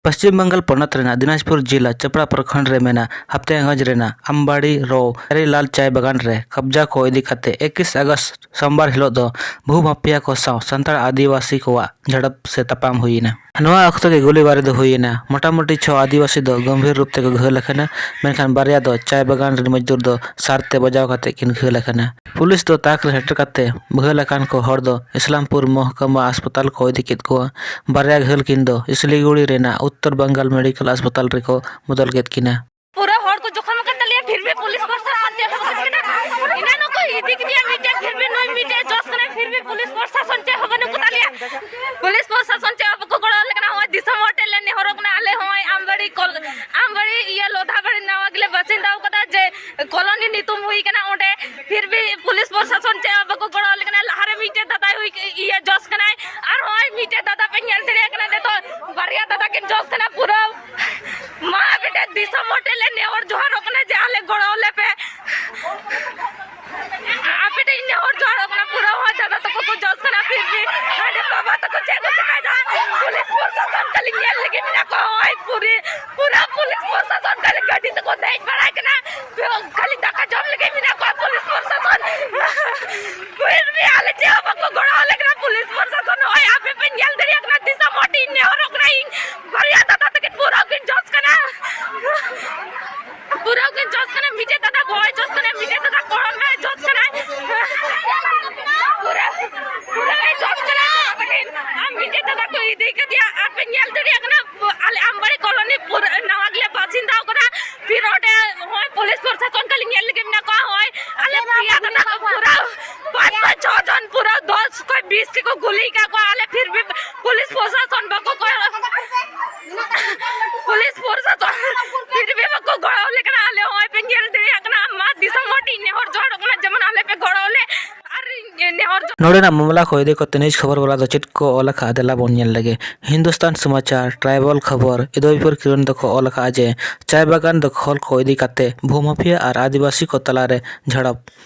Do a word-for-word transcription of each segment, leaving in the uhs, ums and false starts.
ᱯᱚᱥᱪᱤᱢ ᱵᱟᱝᱜᱟᱞ ᱯᱚᱱᱚᱛ ᱨᱮᱱᱟᱜ ᱫᱤᱱᱟᱡᱽᱯᱩᱨ ᱡᱤᱞᱟ ᱪᱟᱯᱲᱟ ᱯᱨᱚᱠᱷᱚᱸᱰ ᱨᱮ ᱢᱮᱱᱟᱜ ᱦᱟᱯᱛᱮᱜᱚᱸᱡᱽ ᱨᱮᱱᱟᱜ ᱟᱢᱵᱟᱲᱤ ᱨᱳ ᱦᱟᱨᱤᱞᱟᱞ ᱪᱟᱭ ᱵᱟᱜᱟᱱ ᱨᱮ ᱠᱟᱵᱽᱡᱟ ᱠᱚ ᱤᱫᱤ ᱠᱟᱛᱮ ᱮᱠᱤᱥ ᱟᱜᱚᱥᱴ ᱥᱳᱢᱵᱟᱨ ᱦᱤᱞᱳᱜ ᱫᱚ ᱵᱷᱩ ᱢᱟᱯᱷᱤᱭᱟ ᱠᱚ ᱥᱟᱶ ᱥᱟᱱᱛᱟᱲ ᱟᱹᱫᱤᱵᱟᱹᱥᱤ ᱠᱚᱣᱟᱜ ᱡᱷᱟᱲᱟᱯ ᱥᱮ ᱛᱟᱯᱟᱢ ᱦᱩᱭᱮᱱᱟ᱾ ᱱᱚᱣᱟ ᱚᱠᱛᱚ ᱜᱮ ᱜᱩᱞᱤᱵᱟᱨᱤ ᱫᱚ ᱦᱩᱭᱮᱱᱟ᱾ ᱢᱚᱴᱟᱢᱩᱴᱤ ᱪᱷᱚ ᱟᱹᱫᱤᱵᱟᱹᱥᱤ ᱫᱚ ᱜᱚᱢᱵᱷᱤᱨ ᱨᱩᱯ ᱛᱮᱠᱚ ᱜᱷᱟᱹᱞ ᱟᱠᱟᱱᱟ, ᱢᱮᱱᱠᱷᱟᱱ ᱵᱟᱨᱭᱟ ᱫᱚ ᱪᱟᱭ ᱵᱟᱜᱟᱱ ᱨᱮᱱ ᱢᱚᱡᱫᱩᱨ ᱫᱚ ᱥᱟᱨ ᱛᱮ ᱵᱟᱡᱟᱣ ᱠᱟᱛᱮ ᱠᱤᱱ ᱜᱷᱟᱹᱞ ᱟᱠᱟᱱᱟ᱾ ᱯᱩᱞᱤᱥ ᱫᱚ ᱛᱟᱠ ᱨᱮ ᱥᱮᱴᱮᱨ ᱠᱟᱛᱮ ᱜᱷᱟᱹᱞ ᱟᱠᱟᱱ ᱠᱚ ᱦᱚᱲ ᱫᱚ ᱤᱥᱞᱟᱢᱯᱩᱨ ᱢᱚᱦᱠᱟᱢᱟ ᱦᱟᱥᱯᱟᱛᱟᱞ ᱠᱚ ᱤᱫᱤ ᱠᱮᱫ ᱠᱚᱣᱟ᱾ ᱵᱟᱨᱭᱟ ᱜᱷᱟᱹᱞ ᱠᱤᱱ ᱫᱚ ᱥᱤᱞᱤᱜᱩᱲᱤ ᱨᱮᱱᱟᱜ ᱩᱛᱛᱚᱨ ᱵᱟᱝᱜᱟᱞ ᱢᱮᱰᱤᱠᱮᱞ ᱦᱟᱥᱯᱟᱛᱟᱞ ᱨᱮᱠᱚ ᱵᱚᱫᱚᱞ ᱠᱮᱫ ᱠᱤᱱᱟ᱾ ᱯᱩᱨᱟᱹ ᱦᱚᱲ ᱠᱚ ᱡᱚᱠᱷᱚᱱ ᱠᱟᱱ ᱛᱟᱞᱮᱭᱟ, ᱯᱷᱤᱨ ᱵᱷᱤ ᱯᱩᱞᱤᱥ ᱯᱨᱚᱥᱟᱥᱚᱱ ᱪᱮᱫ ᱦᱚᱸ ᱵᱟᱠᱚ ᱪᱤᱠᱟᱹ ᱠᱮᱫᱟ᱾ ᱮᱱᱟᱱ ᱦᱚᱸᱠᱚ ᱤᱫᱤ ᱠᱮᱫᱮᱭᱟ ᱢᱤᱫᱴᱮᱱ, ᱯᱷᱤᱨ ᱵᱷᱤ ᱱᱩᱭ ᱢᱤᱫᱴᱮᱱ ᱡᱚᱥ ᱠᱟᱱᱟᱭ, ᱯᱷᱤᱨ ᱵᱷᱤ ᱯᱩᱞᱤᱥ ᱯᱨᱚᱥᱟᱥᱚᱱ ᱪᱮᱫ ᱦᱚᱸ ᱵᱟᱹᱱᱩᱜ ᱠᱚ ᱛᱟᱞᱮᱭᱟ᱾ ᱯᱩᱞᱤᱥ ᱯᱨᱚᱥᱟᱥᱚᱱ ᱪᱮᱫ ᱦᱚᱸ ᱵᱟᱠᱚ ᱜᱚᱲᱚ ᱟᱞᱮ ᱠᱟᱱᱟ᱾ ᱦᱚᱸᱜᱼᱚᱭ ᱫᱤᱥᱚᱢ ᱦᱚᱲ ᱴᱷᱮᱱ ᱞᱮ ᱱᱮᱦᱚᱨᱚᱜ ᱠᱟᱱᱟ, ᱟᱞᱮ ᱦᱚᱸᱜᱼᱚᱭ ᱟᱢᱵᱟᱲᱤ ᱠᱚᱞ-, ᱟᱢᱵᱟᱲᱤ ᱤᱭᱟᱹ ᱞᱳᱫᱷᱟᱵᱟᱲᱤ ᱱᱟᱣᱟ ᱜᱮᱞᱮ ᱵᱟᱥᱤᱱᱫᱟ ᱟᱠᱟᱫᱟ ᱡᱮ ᱠᱚᱞᱚᱱᱤ ᱧᱩᱛᱩᱢ ᱦᱩᱭ ᱠᱟᱱᱟ ᱚᱸᱰᱮ, ᱯᱷᱤᱨ ᱵᱷᱤ ᱯᱩᱞᱤᱥ ᱯᱨᱚᱥᱟᱥᱚᱱ ᱪᱮᱫ ᱦᱚᱸ ᱵᱟᱠᱚ ᱜᱚᱲᱚ ᱟᱞᱮ ᱠᱟᱱᱟ᱾ ᱞᱟᱦᱟᱨᱮ ᱢᱤᱫᱴᱮᱡ ᱫᱟᱫᱟᱭ ᱦᱩᱭ ᱤᱭᱟᱹ ᱡᱚᱥ ᱠᱟᱱᱟᱭ, ᱟᱨ ᱦᱚᱸᱜᱼᱚᱭ ᱢᱤᱫᱴᱮᱡ ᱫᱟᱫᱟ ᱯᱮ ᱧᱮᱞ ᱫᱟᱲᱮᱭᱟᱜ ᱠᱟᱱᱟ, ᱱᱤᱛᱚᱜ ᱵᱟᱨᱭᱟ ᱫᱟᱫᱟ ᱠᱤᱱ ᱡᱚᱥ ᱠᱟᱱᱟ᱾ ᱯᱩᱨᱟᱹ ᱢᱟ ᱵᱮᱴᱟ ᱫᱤᱥᱚᱢ ᱦᱚᱲ ᱴᱷᱮᱱ ᱞᱮ ᱱᱮᱦᱚᱨ ᱡᱚᱦᱟᱨᱚᱜ ᱠᱟᱱᱟ ᱡᱮ ᱟᱞᱮ ᱜᱚᱲᱚ ᱟᱞᱮ ᱯᱮ᱾ ᱟᱯᱮ ᱴᱷᱮᱱ ᱱᱮᱦᱚᱨ ᱡᱚᱦᱟᱨᱚᱜ ᱠᱟᱱᱟ, ᱯᱩᱨᱟᱹ ᱦᱚᱸ ᱫᱟᱫᱟ ᱛᱟᱠᱚ ᱠᱚ ᱡᱚᱥ ᱠᱟᱱᱟ, ᱯᱷᱤᱨ ᱵᱷᱤ ᱦᱟᱸᱰᱮ ᱵᱟᱵᱟ ᱛᱟᱠᱚ ᱪᱮᱫ ᱠᱚ ᱪᱮᱠᱟᱭᱫᱟ? ᱯᱩᱞᱤᱥ ᱯᱨᱚᱥᱟᱥᱚᱱ ᱠᱷᱟᱹᱞᱤ ᱧᱮᱞ ᱞᱟᱹᱜᱤᱫ ᱢᱮᱱᱟᱜ ᱠᱚᱣᱟ᱾ ᱦᱳᱭ, ᱯᱩᱨᱤ, ᱯᱩᱨᱟᱹ ᱯᱩᱞᱤᱥ ᱯᱨᱚᱥᱟᱥᱚᱱ ᱠᱷᱟᱹᱞᱤ ᱜᱟᱹᱰᱤ ᱛᱮᱠᱚ ᱫᱮᱡ ᱵᱟᱲᱟᱭ ᱠᱟᱱᱟ, ᱠᱷᱟᱹᱞᱤ ᱫᱟᱠᱟ ᱡᱚᱢ ᱞᱟᱹᱜᱤᱫ ᱢᱮᱱᱟᱜ ᱠᱚᱣᱟ ᱯᱩᱞᱤᱥ ᱯᱨᱚᱥᱟᱥᱚᱱ᱾ ᱯᱷᱤᱨ ᱵᱷᱤ ᱟᱞᱮ ᱪᱮᱫ ᱦᱚᱸ ᱵᱟᱠᱚ ᱜᱚᱲᱚ ᱟᱞᱮ ᱠᱟᱱᱟ ᱯᱩᱞᱤᱥ ᱯᱨᱚᱥᱟᱥᱚᱱ᱾ ᱱᱚᱜᱼᱚᱭ ᱟᱯᱮ ᱯᱮ ᱧᱮᱞ ᱫᱟᱲᱮᱭᱟᱜ ᱠᱟᱱᱟ, ᱫᱤᱥᱚᱢ ᱦᱚᱲ ᱴᱷᱮᱱ ᱱᱮᱦᱚᱨᱚᱜ ᱠᱟᱱᱟ ᱤᱧ, ᱵᱟᱨᱭᱟ ᱫᱟᱫᱟ ᱛᱟᱹᱠᱤᱱ ᱯᱩᱨᱟᱹ ᱠᱤᱱ ᱡᱚᱥ ᱠᱟᱱᱟ᱾ ᱯᱩᱨᱟᱹ ᱜᱮ ᱡᱚᱥ ᱠᱟᱱᱟ, ᱢᱤᱫᱴᱮᱡ ᱫᱟᱫᱟ ᱵᱚᱦᱚᱭ ᱡᱚᱥ ᱠᱟᱱᱟ, ᱢᱤᱫᱴᱮᱡ ᱫᱟᱫᱟ ᱠᱚᱲᱚᱢ ᱨᱮ ᱡᱚᱥ ᱠᱟᱱᱟᱭ᱾ ᱯᱩᱨᱟᱹ, ᱯᱩᱨᱟᱹ ᱜᱮ ᱡᱚᱥ ᱠᱟᱱᱟ᱾ ᱟᱨ ᱢᱤᱫᱴᱮᱡ ᱫᱟᱫᱟ ᱠᱚ ᱤᱫᱤ ᱠᱟᱫᱮᱭᱟ, ᱟᱨ ᱯᱮ ᱧᱮᱞ ᱫᱟᱲᱮᱭᱟᱜ ᱠᱟᱱᱟ, ᱟᱞᱮ ᱟᱢᱵᱟᱲᱤ ᱠᱚᱞᱚᱱᱤ ᱯᱩᱨᱟᱹ ᱱᱟᱣᱟ ᱜᱮᱞᱮ ᱵᱟᱥᱤᱱᱫᱟ ᱠᱟᱱᱟ᱾ ᱯᱷᱤᱨ ᱚᱸᱰᱮ ᱦᱚᱸᱜᱼᱚᱭ ᱯᱩᱞᱤᱥ ᱯᱨᱚᱥᱟᱥᱚᱱ ᱠᱷᱟᱹᱞᱤ ᱧᱮᱞ ᱞᱟᱹᱜᱤᱫ ᱢᱮᱱᱟᱜ ᱠᱚᱣᱟ᱾ ᱦᱳᱭ, ᱟᱞᱮ ᱯᱮᱭᱟ ᱫᱟᱫᱟ ᱠᱚ ᱯᱩᱨᱟᱹ ᱯᱟᱸᱪ ᱯᱟᱸᱪ ᱪᱷᱚ ᱡᱚᱱ ᱯᱩᱨᱟᱹ ᱫᱚᱥ ᱠᱷᱚᱡ ᱵᱤᱥ ᱴᱤ ᱠᱚ ᱜᱩᱞᱤ ᱠᱟᱜ ᱠᱚᱣᱟ᱾ ᱟᱞᱮ ᱯᱷᱤᱨ ᱵᱷᱤ ᱯᱩᱞᱤᱥ ᱯᱨᱚᱥᱟᱥᱚᱱ ᱵᱟᱠᱚ ᱠᱚᱭᱚᱜ ᱯᱩᱞᱤᱥ ᱯᱨᱚᱥᱟᱥᱚᱱ ᱯᱷᱤᱨ ᱵᱷᱤ ᱵᱟᱠᱚ ᱜᱚᱲᱚ ᱟᱞᱮ ᱠᱟᱱᱟ᱾ ᱟᱞᱮ ᱦᱚᱸᱜᱼᱚᱭ ᱯᱮ ᱧᱮᱞ ᱫᱟᱲᱮᱭᱟᱜ ᱠᱟᱱᱟ, ᱢᱟ ᱫᱤᱥᱚᱢ ᱦᱚᱲ ᱴᱷᱮᱱ ᱱᱮᱦᱚᱨ ᱡᱚᱦᱟᱨᱚᱜ ᱠᱟᱱᱟ, ᱡᱮᱢᱚᱱ ᱟᱞᱮ ᱯᱮ ᱜᱚᱲᱚ ᱟᱞᱮ ᱟᱨ ᱱᱮᱦᱚᱨ ᱡᱚᱦᱟᱨ ᱱᱚᱰᱮᱱᱟᱜ ᱢᱟᱢᱞᱟ ᱠᱚ ᱤᱫᱤ ᱠᱟᱛᱮ ᱱᱤᱭᱩᱡᱽ ᱠᱷᱚᱵᱚᱨ ᱵᱟᱞᱟ ᱫᱚ ᱪᱮᱫ ᱠᱚ ᱚᱞ ᱟᱠᱟᱫᱼᱟ, ᱫᱮᱞᱟ ᱵᱚᱱ ᱧᱮᱞ ᱞᱮᱜᱮ᱾ ᱦᱤᱱᱫᱩᱥᱛᱟᱱ ᱥᱚᱢᱟᱪᱟᱨ, ᱴᱨᱟᱭᱵᱟᱞ ᱠᱷᱚᱵᱚᱨ, ᱩᱫᱚᱭᱯᱩᱨ ᱠᱤᱨᱚᱱ ᱫᱚᱠᱚ ᱚᱞ ᱟᱠᱟᱫᱼᱟ ᱡᱮ ᱪᱟᱭ ᱵᱟᱜᱟᱱ ᱫᱚᱠᱷᱚᱞ ᱠᱚ ᱤᱫᱤ ᱠᱟᱛᱮ ᱵᱷᱩ ᱢᱟᱯᱷᱤᱭᱟ ᱟᱨ ᱟᱹᱫᱤᱵᱟᱹᱥᱤ ᱠᱚ ᱛᱟᱞᱟᱨᱮ ᱡᱷᱟᱲᱚᱯ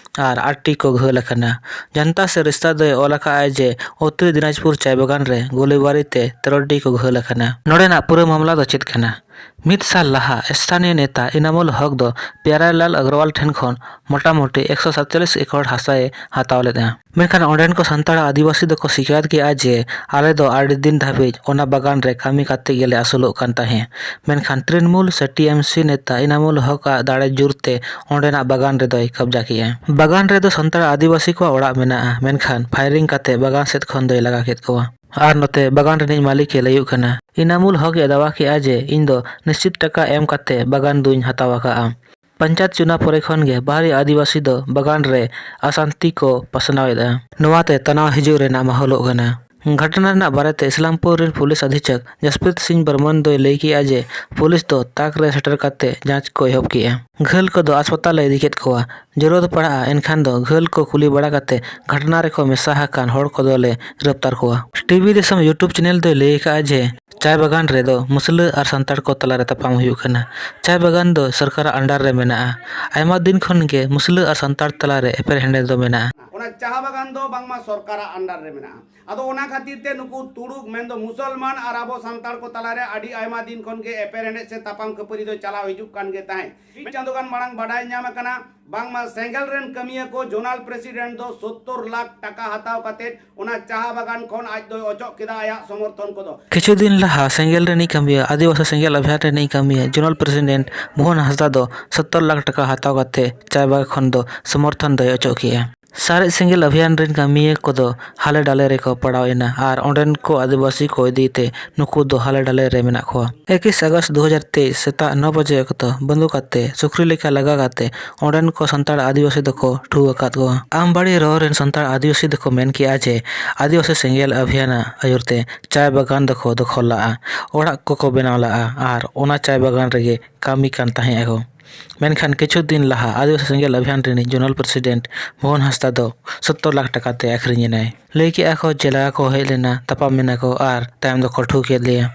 ᱟᱨ ᱟᱴ ᱴᱤ ᱠᱚ ᱜᱷᱟᱹᱞ ᱟᱠᱟᱱᱟ᱾ ᱡᱟᱱᱛᱟ ᱥᱮ ᱨᱤᱥᱛᱟ ᱫᱚᱭ ᱚᱞ ᱟᱠᱟᱫᱼᱟ ᱡᱮ ᱩᱛᱛᱚᱨ ᱫᱤᱱᱟᱡᱽᱯᱩᱨ ᱪᱟᱭ ᱵᱟᱜᱟᱱ ᱨᱮ ᱜᱳᱞᱤᱵᱟᱨᱤ ᱛᱮ ᱛᱮᱨᱚ ᱴᱤ ᱠᱚ ᱜᱷᱟᱹᱞ ᱟᱠᱟᱱᱟ᱾ ᱱᱚᱰᱮᱱᱟᱜ ᱯᱩᱨᱟᱹ ᱢᱟᱢᱞᱟ ᱫᱚ ᱪᱮᱫ ᱠᱟᱱᱟ? ᱢᱤᱫ ᱥᱟᱞ ᱞᱟᱦᱟ ᱥᱛᱷᱟᱱᱤᱭᱚ ᱱᱮᱛᱟ ᱤᱱᱟᱢᱩᱞ ᱦᱚᱠ ᱫᱚ ᱯᱭᱟᱨᱟᱞᱟᱞ ᱟᱜᱨᱚᱣᱟᱞ ᱴᱷᱮᱱ ᱠᱷᱚᱱ ᱢᱚᱴᱟᱢᱩᱴᱤ ᱮᱠᱥᱚ ᱥᱟᱛᱪᱚᱞᱞᱤᱥ ᱮᱠᱚᱨ ᱦᱟᱥᱟᱭ ᱦᱟᱛᱟᱣ ᱞᱮᱫᱼᱟ᱾ ᱢᱮᱱᱠᱷᱟᱱ ᱚᱸᱰᱮᱱ ᱠᱚ ᱥᱟᱱᱛᱟᱲ ᱟᱹᱫᱤᱵᱟᱹᱥᱤ ᱫᱚᱠᱚ ᱥᱤᱠᱟᱭᱟᱛ ᱠᱮᱫᱼᱟ ᱡᱮ ᱟᱞᱮ ᱫᱚ ᱟᱹᱰᱤ ᱫᱤᱱ ᱫᱷᱟᱹᱵᱤᱡ ᱚᱱᱟ ᱵᱟᱜᱟᱱ ᱨᱮ ᱠᱟᱹᱢᱤ ᱠᱟᱛᱮ ᱜᱮᱞᱮ ᱟᱹᱥᱩᱞᱚᱜ ᱠᱟᱱ ᱛᱟᱦᱮᱸᱫ᱾ ᱢᱮᱱᱠᱷᱟᱱ ᱛᱨᱤᱱᱢᱩᱞ ᱥᱮ ᱴᱤ ᱮᱢ ᱥᱤ ᱱᱮᱛᱟ ᱤᱱᱟᱢᱩᱞ ᱦᱚᱠ ᱟᱜ ᱫᱟᱲᱮ ᱡᱳᱨ ᱛᱮ ᱚᱸᱰᱮᱱᱟᱜ ᱵᱟᱜᱟᱱ ᱨᱮᱫᱚᱭ ᱠᱟᱵᱽᱡᱟ ᱠᱮᱫᱼᱟ᱾ ᱵᱟᱜᱟᱱ ᱨᱮᱫᱚ ᱥᱟᱱᱛᱟᱲ ᱟᱹᱫᱤᱵᱟᱹᱥᱤ ᱠᱚᱣᱟᱜ ᱚᱲᱟᱜ ᱢᱮᱱᱟᱜᱼᱟ, ᱢᱮᱱᱠᱷᱟᱱ ᱯᱷᱟᱭᱨᱤᱝ ᱠᱟᱛᱮ ᱵᱟᱜᱟᱱ ᱥᱮᱫ ᱠᱷᱚᱱ ᱫᱚᱭ ᱞᱟᱜᱟ ᱠᱮᱫ ᱠᱚᱣᱟ᱾ ᱟᱨ ᱱᱚᱛᱮ ᱵᱟᱜᱟᱱ ᱨᱤᱱᱤᱡ ᱢᱟᱹᱞᱤᱠ ᱮ ᱞᱟᱹᱭᱚᱜ ᱠᱟᱱᱟ, ᱤᱱᱟᱢᱩᱞ ᱦᱚᱠ ᱮ ᱫᱟᱣᱟ ᱠᱮᱫᱼᱟ ᱡᱮ ᱤᱧ ᱫᱚ ᱱᱤᱥᱪᱤᱛ ᱴᱟᱠᱟ ᱮᱢ ᱠᱟᱛᱮ ᱵᱟᱜᱟᱱ ᱫᱩᱧ ᱦᱟᱛᱟᱣ ᱟᱠᱟᱫᱼᱟ᱾ ᱯᱚᱧᱪᱟᱭᱮᱛ ᱪᱩᱱᱟᱣ ᱯᱚᱨᱮ ᱠᱷᱚᱱ ᱜᱮ ᱵᱟᱦᱨᱤ ᱟᱹᱫᱤᱵᱟᱹᱥᱤ ᱫᱚ ᱵᱟᱜᱟᱱ ᱨᱮ ᱚᱥᱟᱱᱛᱤ ᱠᱚ ᱯᱟᱥᱱᱟᱣ ᱮᱫᱼᱟ᱾ ᱱᱚᱣᱟ ᱛᱮ ᱛᱟᱱᱟᱣ ᱦᱤᱡᱩᱜ ᱨᱮᱱᱟᱜ ᱢᱟᱦᱚᱞᱚᱜ ᱠᱟᱱᱟ᱾ ᱜᱷᱚᱴᱱᱟ ᱨᱮᱱᱟᱜ ᱵᱟᱨᱮᱛᱮ ᱤᱥᱞᱟᱢᱯᱩᱨ ᱨᱮᱱ ᱯᱩᱞᱤᱥ ᱚᱫᱷᱤᱠᱪᱷᱚᱠ ᱡᱟᱥᱯᱨᱤᱛ ᱥᱤᱝ ᱵᱚᱨᱢᱚᱱ ᱫᱚᱭ ᱞᱟᱹᱭ ᱠᱮᱫᱼᱟ ᱡᱮ ᱯᱩᱞᱤᱥ ᱫᱚ ᱛᱟᱠ ᱨᱮ ᱥᱮᱴᱮᱨ ᱠᱟᱛᱮ ᱡᱟᱸᱪ ᱠᱚ ᱮᱦᱚᱵ ᱠᱮᱫᱼᱟ᱾ ᱜᱷᱟᱹᱞ ᱠᱚᱫᱚ ᱦᱟᱥᱯᱟᱛᱟᱞ ᱞᱮ ᱤᱫᱤ ᱠᱮᱫ ᱠᱚᱣᱟ᱾ ᱡᱚᱨᱩᱨᱟᱛ ᱯᱟᱲᱟᱜᱼᱟ, ᱮᱱᱠᱷᱟᱱ ᱫᱚ ᱜᱷᱟᱹᱞ ᱠᱚ ᱠᱩᱞᱤ ᱵᱟᱲᱟ ᱠᱟᱛᱮ ᱜᱷᱚᱴᱱᱟ ᱨᱮᱠᱚ ᱢᱮᱥᱟ ᱟᱠᱟᱱ ᱦᱚᱲ ᱠᱚᱫᱚ ᱞᱮ ᱜᱨᱮᱯᱛᱟᱨ ᱠᱚᱣᱟ᱾ ᱴᱤᱵᱷᱤ ᱫᱤᱥᱚᱢ YouTube ᱪᱮᱱᱮᱞ ᱫᱚᱭ ᱞᱟᱹᱭ ᱟᱠᱟᱫᱼᱟ ᱡᱮ ᱪᱟᱭ ᱵᱟᱜᱟᱱ ᱨᱮᱫᱚ ᱢᱩᱥᱞᱟᱹ ᱟᱨ ᱥᱟᱱᱛᱟᱲ ᱠᱚ ᱛᱟᱞᱟᱨᱮ ᱛᱟᱯᱟᱢ ᱦᱩᱭᱩᱜ ᱠᱟᱱᱟ᱾ ᱪᱟᱭ ᱵᱟᱜᱟᱱ ᱫᱚ ᱥᱚᱨᱠᱟᱨᱟᱜ under ᱨᱮ ᱢᱮᱱᱟᱜᱼᱟ᱾ ᱟᱭᱢᱟ ᱫᱤᱱ ᱠᱷᱚᱱ ᱜᱮ ᱢᱩᱥᱞᱟᱹ ᱟᱨ ᱥᱟᱱᱛᱟᱲ ᱛᱟᱞᱟᱨᱮ ᱮᱯᱮᱨᱦᱮᱸᱰᱮᱡ ᱫᱚ ᱢᱮᱱᱟᱜᱼᱟ᱾ ᱚᱱᱟ ᱪᱟᱦᱟ ᱵᱟᱜᱟᱱ ᱫᱚ ᱵᱟᱝᱢᱟ ᱥᱚᱨᱠᱟᱨᱟᱜ under ᱨᱮ ᱢᱮᱱᱟᱜᱼᱟ᱾ ᱟᱫᱚ ᱚᱱᱟ ᱠᱷᱟᱹᱛᱤᱨ ᱛᱮ ᱱᱩᱠᱩ ᱛᱩᱲᱩᱠ ᱢᱮᱱᱫᱚ ᱢᱩᱥᱚᱞᱢᱟᱱ ᱟᱨ ᱟᱵᱚ ᱥᱟᱱᱛᱟᱲ ᱠᱚ ᱛᱟᱞᱟᱨᱮ ᱟᱹᱰᱤ ᱟᱭᱢᱟ ᱫᱤᱱ ᱠᱷᱚᱱ ᱜᱮ ᱮᱯᱮᱨᱦᱮᱸᱰᱮᱡ ᱥᱮ ᱛᱟᱯᱟᱢ ᱠᱷᱟᱹᱯᱟᱹᱨᱤ ᱫᱚ ᱪᱟᱞᱟᱣ ᱦᱤᱡᱩᱜ ᱠᱟᱱ ᱜᱮ ᱛᱟᱦᱮᱸᱫ᱾ ᱢᱤᱫ ᱪᱟᱸᱫᱳ ᱜᱟᱱ ᱢᱟᱲᱟᱝ ᱵᱟᱰᱟᱭ ᱧᱟᱢ ᱟᱠᱟᱱᱟ, ᱵᱟᱝᱢᱟ ᱥᱮᱸᱜᱮᱞ ᱨᱮᱱ ᱠᱟᱹᱢᱤᱭᱟᱹ ᱠᱚ ᱡᱳᱱᱟᱞ ᱯᱨᱮᱥᱤᱰᱮᱱᱴ ᱫᱚ ᱥᱚᱛᱛᱚᱨ ᱞᱟᱠᱷ ᱴᱟᱠᱟ ᱦᱟᱛᱟᱣ ᱠᱟᱛᱮ ᱚᱱᱟ ᱪᱟᱦᱟ ᱵᱟᱜᱟᱱ ᱠᱷᱚᱱ ᱟᱡ ᱫᱚᱭ ᱚᱪᱚᱜ ᱠᱮᱫᱟ ᱟᱭᱟᱜ ᱥᱚᱢᱚᱨᱛᱷᱚᱱ ᱠᱚᱫᱚ᱾ ᱠᱤᱪᱷᱩ ᱫᱤᱱ ᱞᱟᱦᱟ ᱥᱮᱸᱜᱮᱞ ᱨᱤᱱᱤᱡ ᱠᱟᱹᱢᱤᱭᱟᱹ, ᱟᱹᱫᱤᱵᱟᱹᱥᱤ ᱥᱮᱸᱜᱮᱞ ᱚᱵᱷᱤᱭᱟᱱ ᱨᱤᱱᱤᱡ ᱠᱟᱹᱢᱤᱭᱟᱹ ᱡᱳᱱᱟᱞ ᱯᱨᱮᱥᱤᱰᱮᱱᱴ ᱢᱳᱦᱚᱱ ᱦᱟᱸᱥᱫᱟ ᱫᱚ ᱥᱚᱛᱛᱚᱨ ᱞᱟᱠᱷ ᱴᱟᱠᱟ ᱦᱟᱛᱟᱣ ᱠᱟᱛᱮ ᱪᱟᱭ ᱵᱟᱜᱟᱱ ᱠᱷᱚᱱ ᱫᱚ ᱥᱚᱢᱚᱨᱛᱷᱚᱱ ᱫᱚᱭ ᱚᱪᱚᱜ ᱠᱮᱫᱼᱟ᱾ ᱥᱟᱨᱮᱡ ᱥᱮᱸᱜᱮᱞ ᱚᱵᱷᱤᱭᱟᱱ ᱨᱤᱱ ᱠᱟᱹᱢᱤᱭᱟᱹ ᱠᱚᱫᱚ ᱦᱟᱞᱮ ᱰᱟᱞᱮ ᱨᱮᱠᱚ ᱯᱟᱲᱟᱣ ᱮᱱᱟ ᱟᱨ ᱚᱸᱰᱮᱱ ᱠᱚ ᱟᱹᱫᱤᱵᱟᱹᱥᱤ ᱠᱚ ᱤᱫᱤ ᱛᱮ ᱱᱩᱠᱩ ᱫᱚ ᱦᱟᱞᱮ ᱰᱟᱞᱮ ᱨᱮ ᱢᱮᱱᱟᱜ ᱠᱚᱣᱟ᱾ ᱮᱠᱩᱥ ᱟᱜᱚᱥᱴ ᱫᱩ ᱦᱟᱡᱟᱨ ᱛᱮᱭᱤᱥ ᱥᱮᱛᱟᱜ ᱱᱚ ᱵᱟᱡᱮ ᱚᱠᱛᱚ ᱵᱟᱹᱱᱫᱩᱠ ᱟᱛᱮ ᱥᱩᱠᱨᱤ ᱞᱮᱠᱟ ᱞᱟᱜᱟ ᱠᱟᱛᱮ ᱚᱸᱰᱮᱱ ᱠᱚ ᱥᱟᱱᱛᱟᱲ ᱟᱹᱫᱤᱵᱟᱹᱥᱤ ᱫᱚᱠᱚ ᱴᱷᱩ ᱟᱠᱟᱫ ᱠᱚᱣᱟ᱾ ᱟᱢᱵᱟᱲᱤ ᱨᱚ ᱨᱮᱱ ᱥᱟᱱᱛᱟᱲ ᱟᱹᱫᱤᱵᱟᱹᱥᱤ ᱫᱚᱠᱚ ᱢᱮᱱ ᱠᱮᱜᱼᱟ ᱡᱮ ᱟᱹᱫᱤᱵᱟᱹᱥᱤ ᱥᱮᱸᱜᱮᱞ ᱚᱵᱷᱤᱭᱟᱱᱟᱜ ᱟᱹᱭᱩᱨ ᱛᱮ ᱪᱟᱭ ᱵᱟᱜᱟᱱ ᱫᱚᱠᱚ ᱫᱚᱠᱷᱚᱞ ᱞᱟᱜᱼᱟ, ᱚᱲᱟᱜ ᱠᱚᱠᱚ ᱵᱮᱱᱟᱣ ᱞᱟᱜᱼᱟ ᱟᱨ ᱚᱱᱟ ᱪᱟᱭ ᱵᱟᱜᱟᱱ ᱨᱮᱜᱮ ᱠᱟᱹᱢᱤ ᱠᱟᱱ ᱛᱟᱦᱮᱸ ᱟᱠᱚ᱾ ᱢᱮᱱᱠᱷᱟᱱ ᱠᱤᱪᱷᱩ ᱫᱤᱱ ᱞᱟᱦᱟ ᱟᱹᱫᱤᱵᱟᱹᱥᱤ ᱥᱮᱸᱜᱮᱞ ᱚᱵᱷᱤᱭᱟᱱ ᱨᱤᱱᱤᱡ ᱡᱳᱱᱟᱞ ᱯᱨᱮᱥᱤᱰᱮᱱᱴ ᱢᱳᱦᱚᱱ ᱦᱟᱸᱥᱫᱟ ᱫᱚ ᱥᱚᱛᱛᱚᱨ ᱞᱟᱠᱷ ᱴᱟᱠᱟ ᱛᱮ ᱟᱹᱠᱷᱨᱤᱧ ᱮᱱᱟᱭ᱾ ᱞᱟᱹᱭ ᱠᱮᱜᱼᱟ ᱠᱚ ᱡᱮᱞᱟ ᱠᱚ ᱦᱮᱡ ᱞᱮᱱᱟ, ᱛᱟᱯᱟᱢ ᱮᱱᱟ ᱠᱚ ᱟᱨ ᱛᱟᱭᱚᱢ ᱫᱚᱠᱚ ᱴᱷᱩ ᱠᱮᱫ ᱞᱮᱭᱟ᱾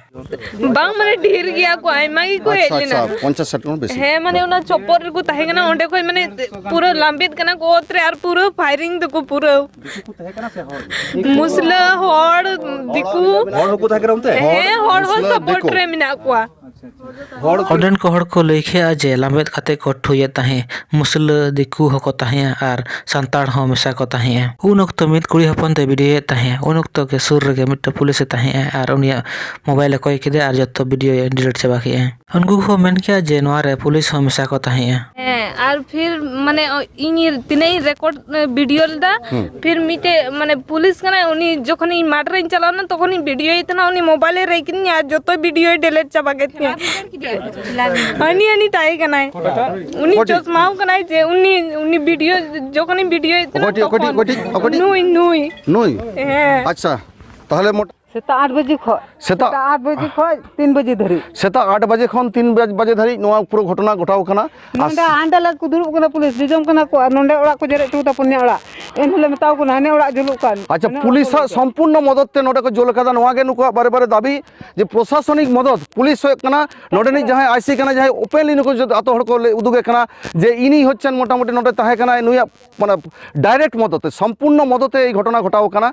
ᱵᱟᱝ, ᱢᱟᱱᱮ, ᱰᱷᱮᱨ ᱜᱮᱭᱟ ᱠᱚ, ᱟᱭᱢᱟ ᱜᱮᱠᱚ ᱦᱮᱡ ᱟᱪᱪᱷᱟ, ᱞᱮᱱᱟ᱾ ᱟᱪᱪᱷᱟ, ᱯᱚᱧᱪᱟᱥ ᱥᱟᱴ ᱡᱚᱱ ᱵᱮᱥᱤ᱾ ᱦᱮᱸ, ᱢᱟᱱᱮ, ᱚᱱᱟ ᱪᱚᱯᱚᱨ ᱨᱮᱠᱚ ᱛᱟᱦᱮᱸ ᱠᱟᱱᱟ, ᱚᱸᱰᱮ ᱠᱷᱚᱡ, ᱢᱟᱱᱮ, ᱯᱩᱨᱟᱹ ᱞᱟᱢᱵᱮᱫ ᱠᱟᱱᱟ ᱠᱚ ᱚᱛ ᱨᱮ ᱟᱨ ᱯᱩᱨᱟᱹ ᱯᱷᱟᱭᱨᱤᱝ ᱫᱟᱠᱚ ᱯᱩᱨᱟᱹ᱾ ᱢᱩᱥᱞᱟᱹ, ᱦᱚᱲ, ᱫᱤᱠᱩ᱾ ᱦᱚᱲ ᱦᱚᱸᱠᱚ ᱛᱟᱦᱮᱸ ᱠᱟᱱᱟ ᱚᱱᱛᱮ? ᱦᱮᱸ, ᱦᱚᱲ ᱦᱚᱸ ᱢᱩᱥᱞᱟᱹ, ᱥᱟᱯᱳᱨᱴ ᱫᱤᱠᱩ᱾ ᱨᱮ ᱢᱮᱱᱟᱜ ᱠᱚᱣᱟ᱾ ᱦᱚᱲ ᱠᱚ ᱚᱸᱰᱮᱱ ᱠᱚ ᱦᱚᱲ ᱠᱚ ᱞᱟᱹᱭ ᱠᱮᱜᱼᱟ ᱡᱮ ᱞᱟᱢᱵᱮᱫ ᱠᱟᱛᱮ ᱠᱚ ᱴᱷᱩᱭᱮᱫ ᱛᱟᱦᱮᱸᱫ, ᱢᱩᱥᱞᱟᱹ, ᱫᱤᱠᱩ ᱦᱚᱸᱠᱚ ᱛᱟᱦᱮᱸᱜᱼᱟ ᱟᱨ ᱥᱟᱱᱛᱟᱲ ᱦᱚᱸ ᱢᱮᱥᱟ ᱠᱚ ᱛᱟᱦᱮᱸᱜᱼᱟ᱾ ᱩᱱ ᱚᱠᱛᱚ ᱢᱤᱫ ᱠᱩᱲᱤ ᱦᱚᱯᱚᱱ ᱫᱚᱭ ᱵᱷᱤᱰᱤᱭᱳᱭᱮᱫ ᱛᱟᱦᱮᱸᱫ᱾ ᱩᱱ ᱚᱠᱛᱚ ᱜᱮ ᱥᱩᱨ ᱨᱮᱜᱮ ᱢᱤᱫᱴᱮᱱ ᱯᱩᱞᱤᱥᱮ ᱛᱟᱦᱮᱸᱜᱼᱟ ᱟᱨ ᱩᱱᱤᱭᱟᱜ ᱢᱳᱵᱟᱭᱤᱞᱮ ᱠᱚᱭ ᱠᱮᱫᱟ ᱟᱨ ᱡᱚᱛᱚ ᱵᱷᱤᱰᱤᱭᱳᱭ ᱰᱤᱞᱤᱴ ᱪᱟᱵᱟ ᱠᱮᱜᱼᱟ᱾ ᱩᱱᱠᱩ ᱠᱚ ᱢᱮᱱ ᱠᱮᱜᱼᱟ ᱡᱮ ᱱᱚᱣᱟ ᱨᱮ ᱯᱩᱞᱤᱥ ᱦᱚᱸ ᱢᱮᱥᱟ ᱠᱚ ᱛᱟᱦᱮᱸᱜᱼᱟ᱾ ᱦᱮᱸ, ᱟᱨ ᱯᱷᱤᱨ ᱢᱟᱱᱮ ᱤᱧ ᱛᱤᱱᱟᱹᱜ ᱤᱧ ᱨᱮᱠᱚᱨᱰ ᱵᱷᱤᱰᱤᱭᱳ ᱞᱮᱫᱟ, ᱦᱩᱸ᱾ ᱯᱷᱤᱨ ᱢᱤᱫᱴᱮᱡ ᱢᱟᱱᱮ ᱯᱩᱞᱤᱥ ᱠᱟᱱᱟᱭ, ᱩᱱᱤ ᱡᱚᱠᱷᱚᱱ ᱤᱧ ᱢᱟᱴᱷ ᱨᱤᱧ ᱪᱟᱞᱟᱣ ᱞᱮᱱᱟ, ᱛᱚᱠᱷᱚᱱ ᱤᱧ ᱵᱷᱤᱰᱤᱭᱳᱭᱮᱫ ᱛᱟᱦᱮᱱᱟ, ᱩᱱᱤ ᱢᱳᱵᱟᱭᱤᱞᱮ ᱨᱮᱡ ᱠᱤᱫᱤᱧᱟ ᱟᱨ ᱡᱚᱛᱚ ᱵᱷᱤᱰᱤᱭᱳᱭ ᱰᱤᱞᱤᱴ ᱪᱟᱵᱟ ᱠᱮᱫ ᱛᱤᱧᱟ᱾ ᱦᱟᱹᱱᱤ, ᱦᱟᱹᱱᱤ ᱛᱟᱦᱮᱸ ᱠᱟᱱᱟᱭ, ᱩᱱᱤ ᱚᱠᱚᱭᱴᱤᱡ? ᱪᱚᱥᱢᱟᱣ ᱠᱟᱱᱟᱭ ᱡᱮ ᱩᱱᱤ, ᱩᱱᱤ ᱵᱷᱤᱰᱤᱭᱳ ᱡᱚᱠᱷᱚᱱᱤᱧ ᱵᱷᱤᱰᱤᱭᱳᱭᱮᱫ ᱛᱟᱦᱮᱱᱟ ᱚᱠᱚᱭᱴᱤᱡ, ᱚᱠᱚᱭᱴᱤᱡ, ᱛᱚᱠᱷᱚᱱ᱾ ᱚᱠᱚᱭᱴᱤᱡ, ᱚᱠᱚᱭᱴᱤᱡ? ᱱᱩᱭ, ᱱᱩᱭ᱾ ᱱᱩᱭ? ᱦᱮᱸ᱾ ᱟᱪᱪᱷᱟ, ᱛᱟᱦᱚᱞᱮ ᱢᱚᱴ- ᱥᱮᱛᱟᱜ ᱟᱴ ᱵᱟᱡᱮ ᱠᱷᱚᱡ, ᱥᱮᱛᱟᱜ ᱥᱮᱛᱟᱜ ᱟᱴ ᱵᱟᱡᱮ ᱠᱷᱚᱡ ᱛᱤᱱ ᱵᱟᱡᱮ ᱫᱷᱟᱹᱨᱤᱡ᱾ ᱥᱮᱛᱟᱜ ᱟᱴ ᱵᱟᱡᱮ ᱠᱷᱚᱱ ᱛᱤᱱ ᱵᱟᱡ-, ᱵᱟᱡᱮ ᱫᱷᱟᱹᱨᱤᱡ ᱱᱚᱣᱟ ᱯᱩᱨᱟᱹ ᱜᱷᱚᱴᱚᱱᱟ ᱜᱷᱚᱴᱟᱣ ᱠᱟᱱᱟ᱾ ᱟᱨ ᱱᱚᱰᱮ ᱦᱟᱸᱰᱮ ᱞᱮ ᱠᱚ ᱫᱩᱲᱩᱵ ᱠᱟᱱᱟ, ᱯᱩᱞᱤᱥ ᱡᱚᱡᱚᱢ ᱠᱟᱱᱟ ᱠᱚ ᱟᱨ ᱱᱚᱰᱮ ᱚᱲᱟᱜ ᱠᱚ ᱡᱮᱨᱮᱫ ᱦᱚᱴᱚ ᱠᱟᱫᱟ ᱯᱩᱱᱭᱟ ᱚᱲᱟᱜ᱾ ᱮᱱ ᱦᱤᱞᱳᱜ ᱢᱮᱛᱟᱣ ᱠᱟᱱᱟ, ᱦᱟᱱᱮ ᱚᱲᱟᱜ ᱡᱩᱞᱩᱜ ᱠᱟᱱ, ᱟᱪᱪᱷᱟ, ᱦᱟᱱᱮ ᱚᱲᱟᱜ ᱯᱩᱞᱤᱥᱟᱜ ᱡᱩᱞᱩᱜ ᱠᱟᱱ᱾ ᱥᱚᱢᱯᱩᱨᱱᱚ ᱢᱚᱫᱚᱫ ᱛᱮ ᱱᱚᱰᱮ ᱠᱚ ᱡᱩᱞ ᱠᱟᱫᱟ, ᱱᱚᱣᱟ ᱜᱮ ᱱᱩᱠᱩᱣᱟᱜ ᱵᱟᱨᱮ ᱵᱟᱨᱮ ᱫᱟᱹᱵᱤ ᱡᱮ ᱯᱨᱚᱥᱟᱥᱚᱱᱤᱠ ᱢᱚᱫᱚᱫ, ᱯᱩᱞᱤᱥ ᱦᱩᱭᱩᱜ ᱠᱟᱱᱟ, ᱱᱚᱰᱮᱱᱤᱡ ᱡᱟᱦᱟᱸᱭ ᱟᱭ ᱥᱤ ᱠᱟᱱᱟ, ᱡᱟᱦᱟᱸᱭ openly ᱱᱩᱠᱩ ᱡᱚᱛᱚ, ᱟᱛᱳ ᱦᱚᱲ ᱠᱚ ᱞᱟᱹᱭ ᱩᱫᱩᱜᱮ ᱠᱟᱱᱟ ᱡᱮ ᱤᱱᱤ ᱦᱚᱪᱪᱷᱮᱱ ᱢᱚᱴᱟᱢᱩᱴᱤ ᱱᱚᱰᱮ ᱛᱟᱦᱮᱸ ᱠᱟᱱᱟᱭ, ᱱᱩᱭᱟᱜ ᱢᱟᱱᱮ direct ᱢᱚᱫᱚᱫ ᱛᱮ, ᱥᱚᱢᱯᱩᱨᱱᱚ ᱢᱚᱫᱚᱫ ᱛᱮ ᱮᱭ ᱜᱷᱚᱴᱚᱱᱟ ᱜᱷᱚᱴᱟᱣ ᱠᱟᱱᱟ᱾